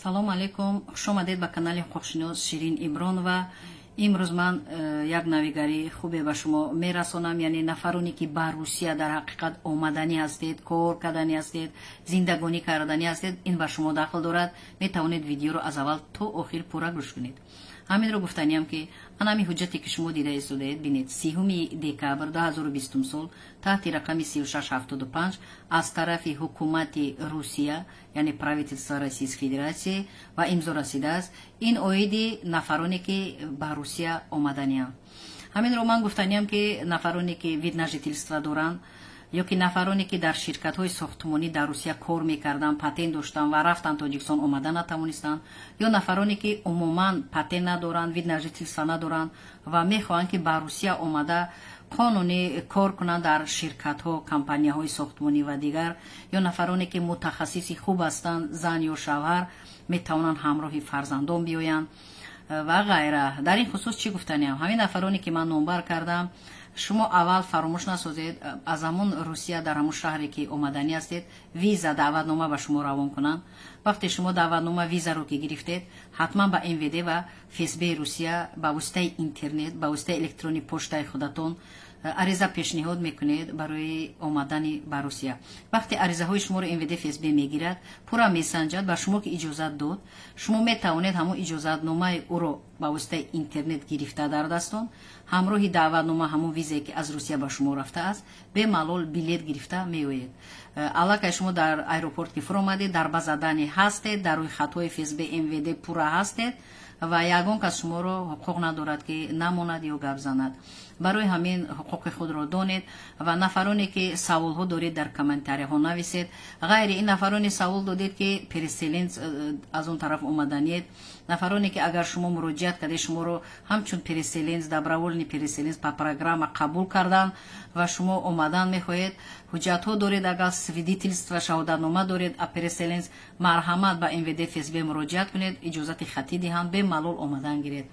Салому алейкум, хушомадед ба канали ҳуқуқшинос Ширин Ибронова. Имрӯз ман як навигарии хубе ба шумо мерасонам, яъне нафароне, ки ба Русия дар ҳақиқат омаданӣ ҳастед, кор карданӣ ҳастед, зиндагонӣ карданӣ ҳастед, ин ба шумо дахл дорад. Метавонед видеоро аз аввал то охир пурра гӯш кунед. Ҳаминро гуфтаниям, ки анами ҳуҷҷате, ки шумо дида истодаед, бинед, 30 декабр 2020 сол таҳти рақами 3675 аз тарафи ҳукумати Русия, яъне правительство Российской Федерации, ва имзо расидааст. Ин оиди нафароне, ки ба Русия омаданианд. Ҳаминро ман гуфтаниям, ки нафароне, ки вид на жительство доранд, ё ки нафароне, ки дар ширкатҳои сохтмонӣ дар Русия кор мекарданд, патент доштанд ва рафтанд Тоҷикистон, омада натавонистанд, ё нафароне, ки умуман патент надоранд, вид на жительство надоранд ва мехоҳанд, ки ба Русия омада қонунӣ кор кунанд дар ширкатҳо, компанияҳои сохтмонӣ ва дигар, ё нафароне, ки мутахассиси хуб ҳастанд, зан ё шавҳар метавонанд ҳамроҳи фарзандон биёянд ва ғайра. Дар ин хусус чӣ гуфтаниям? Ҳамин нафароне, ки ман номбар кардам, шумо аввал фаромӯш насозед, аз ҳамун Русия, дар ҳамун шаҳре, ки омаданӣ ҳастед, виза, даъватнома ба шумо равон кунанд. Вақте шумо даъватнома, визаро ки гирифтед, ҳатман ба МВД ва ФСБ Русия ба воситаи интернет, ба воситаи электронии поштаи худатон ариза пешниҳод мекунед барои омадани ба Русия. Вақте аризаҳои шуморо МВД, ФСБ мегирад, пурра месанҷад, ба шумо ки иҷозат дод, шумо метавонед ҳамон иҷозатномаи ӯро ба воситаи интернет гирифта дар дастон, ҳамроҳи даъватнома, ҳамон визае, ки аз Русия ба шумо рафтааст, бемалол билет гирифта меоед. Аллакай шумо дар аэропорт ки фуромадед, дар база данных ҳастед, дар рӯи хатҳои ФСБ, МВД пурра ҳастед ва ягон кас шуморо ҳуқуқ надорад, ки намонад ё гап занад. Барои ҳамин ҳуқуқи худро донед ва нафароне, ки саволҳо доред, дар комментарияҳо нависед. Ғайри ин, нафароне савол додед, ки переселенец аз он тараф омаданиед, нафароне, ки агар шумо муроҷиат кардед, шуморо ҳамчун переселенец, добровольный переселенец по программа қабул карданд ва шумо омадан мехоҳед, ҳуҷҷатҳо доред, агар свидетельство, шаҳодатнома доред о переселенец, марҳамат, ба МВД, ФСБ муроҷиат кунед, иҷозати хатӣ диҳанд, бемалол омадан гиред.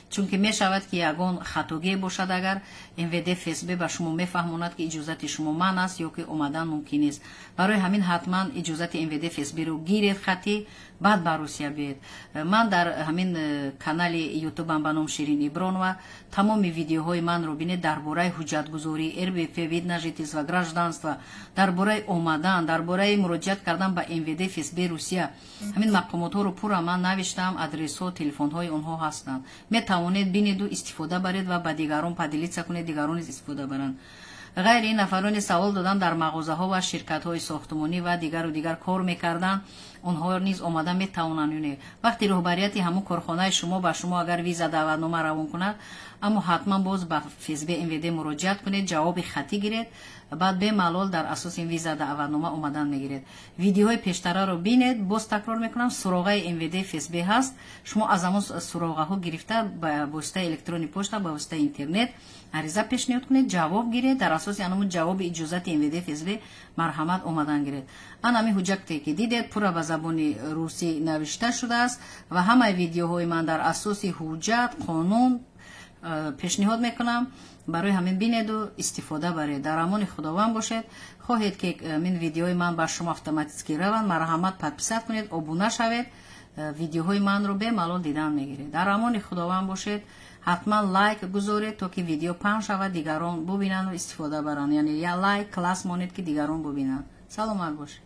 Чунки мешавад, ки ягон хатогие бошад, агар МВД, ФСБ ба шумо мефаҳмонад, ки иҷозати шумо манъ аст ё ки омадан мумкин нест. Барои ҳамин ҳатман иҷозати МВД, ФСБро гиред хатӣ, баъд ба Русия биед. Ман дар ҳамин канали Ютубам ба ном Ширин Ибронова тамоми видеоҳои манро бинед дар бораи ҳуҷҷатгузорӣ, РВП, вид на жительство, гражданство, дар бораи омадан, дар бораи муроҷиат кардан ба МВД, ФСБ Русия. Ҳамин мақомотҳоро пурра ман навиштам, адресҳо, телефонҳои онҳо ҳастанд. Метавонед бинеду истифода баред ва ба дигарон поделиться кунед, дигарон низ истифода баранд. Ғайри ин, нафароне савол доданд, дар мағозаҳо ва ширкатҳои сохтмонӣ ва дигару дигар кор мекарданд, онҳо низ омада метавонанд ё не? Вақте роҳбарияти ҳамун корхонаи шумо ба шумо агар виза, даъватнома равон кунад, аммо ҳатман боз ба ФСБ, МВД муроҷиат кунед, ҷавоби хатӣ гиред, баъд бемалол дар асоси ин виза, даъватнома омадан мегиред. Видеоҳои пештараро бинед. Боз такрор мекунам, суроғаи МВД, ФСБ ҳаст, шумо аз ҳамон суроғаҳо гирифта, ба воситаи электронии почта, ба воситаи интернет ариза пешниҳод кунед, ҷавоб гиред, дар асоси анамун ҷавоби иҷозати МВД, ФСБ марҳамат, омадан гиред. Ан ҳамин ҳуҷҷате, ки дидед, пурра ба забони русӣ навишта шудааст ва ҳамаи видеоҳои ман дар асоси ҳуҷҷат, қонун пешниҳод мекунам. Барои ҳамин бинеду истифода баред. Дар амони Худованд бошед. Хоҳед, ки ин видеои ман ба шумо автоматически раванд, марҳамат, подписать кунед, обуна шавед, видеоҳои манро бемалол дидан мегиред. Дар амони Худованд бошед. Ҳатман лайк гузоред, то ки видео паҳн шавад, дигарон бубинанду истифода баранд, яъне я лайк, класс монед, ки дигарон бубинанд. Саломат бошед.